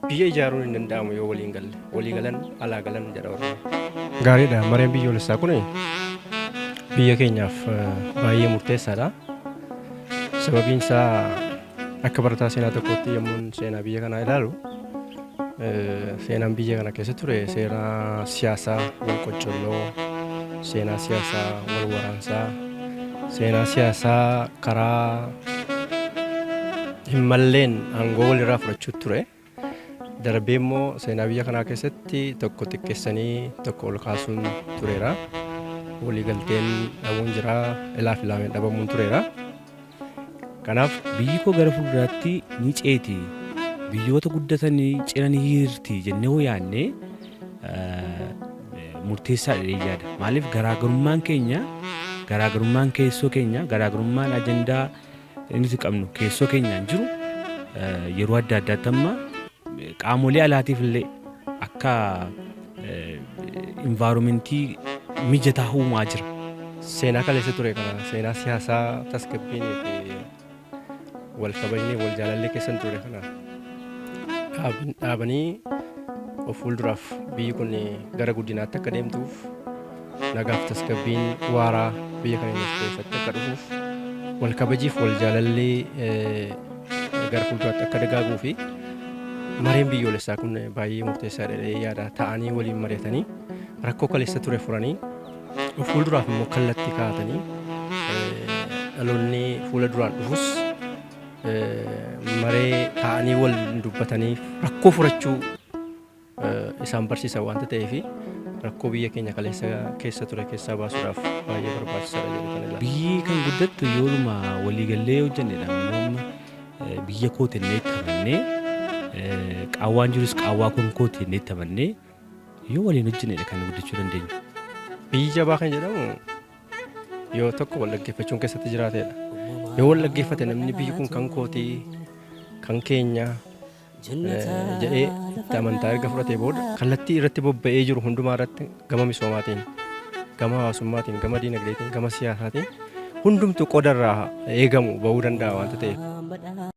Biyya ijaaruun hin danda'amu yoo waliin galle. Walii galan alaa galan jedha Oromoon. Gaariidha. Mareen biyyoolessaa kun biyya keenyaaf baay'ee murteessaadha. Sababiin isaa akka barataa seenaa tokkootti yommuun seenaa biyya kanaa ilaalu, seenaan biyya kana keessa ture seenaa siyaasaa wal qoccolloo, seenaa siyaasaa wal waraansaa, seenaa siyaasaa karaa hin malleen aangoo walirraa fudhachuu ture. Darbee immoo seenaa biyya kanaa keessatti tokko xiqqeessanii tokko ol kaasuun tureera. Waliigalteen dhabuun jira, ilaaf ilaameen dhabamuun tureera. Kanaaf biyyi koo gara fuulduraatti ni ceeti, biyyoota guddatanii cina ni hiriirti jennee hoo yaadne murteessaadha jedhee yaada. Maaliif, garaagarummaan keenya, garaagarummaan keessoo keenya, garaagarummaan ajandaa nuti qabnu keessoo keenyaan jiru yeroo adda addaatti amma qaamolee alaatiif illee akka environmentii mijataa uumaa jira. Seenaa kaleessa ture kana, seenaa siyaasaa tasgabbiinii fi wal kabajnee wal jaalallee keessan ture kana dhaabanii of fuulduraaf biyyi kun gara guddinaatti akka deemtuuf, nagaaf tasgabbiin waaraa biyya kana keessatti akka dhufuuf, wal kabajiif wal jaalallee gara fuulduraatti akka dagaaguu fi mareen biyyoolessaa kun baay'ee murteessaadha jedhee yaada. Ta'anii waliin mari'atanii, rakkoo kaleessa ture furanii, of fuulduraaf immoo kallattii kaa'atanii, dhaloonni fuula duraan dhufus maree ta'anii wal dubbatanii rakkoo furachuu isaan barsiisa waanta ta'eef, rakkoo biyya keenya kaleessa keessa ture keessaa baasuudhaaf baay'ee barbaachisaadha jedhu kan ilaalu. Biyyi kan guddattu yooluma waliigallee hojjennedha. Yooma biyya kooti jennee itti amannee, qaawwaan jirus qaawwaa kun kooti jennee itti amannee yoo waliin hojjennedha kan guddachuu dandeenyu. Biyyi jabaa kan jedhamu yoo tokko wal dhaggeeffachuun keessatti jiraatedha. Yoo wal dhaggeeffate namni, biyyi kun kan kootii, kan keenya jedhee itti amantaa erga fudhatee booda, kallattii irratti bobba'ee jiru hundumaa irratti gama misoomaatiin, gama hawaasummaatiin, gama diinagdeetiin, gama siyaasaatiin hundumtuu qoda irraa eegamu bahuu danda'a waanta ta'eef.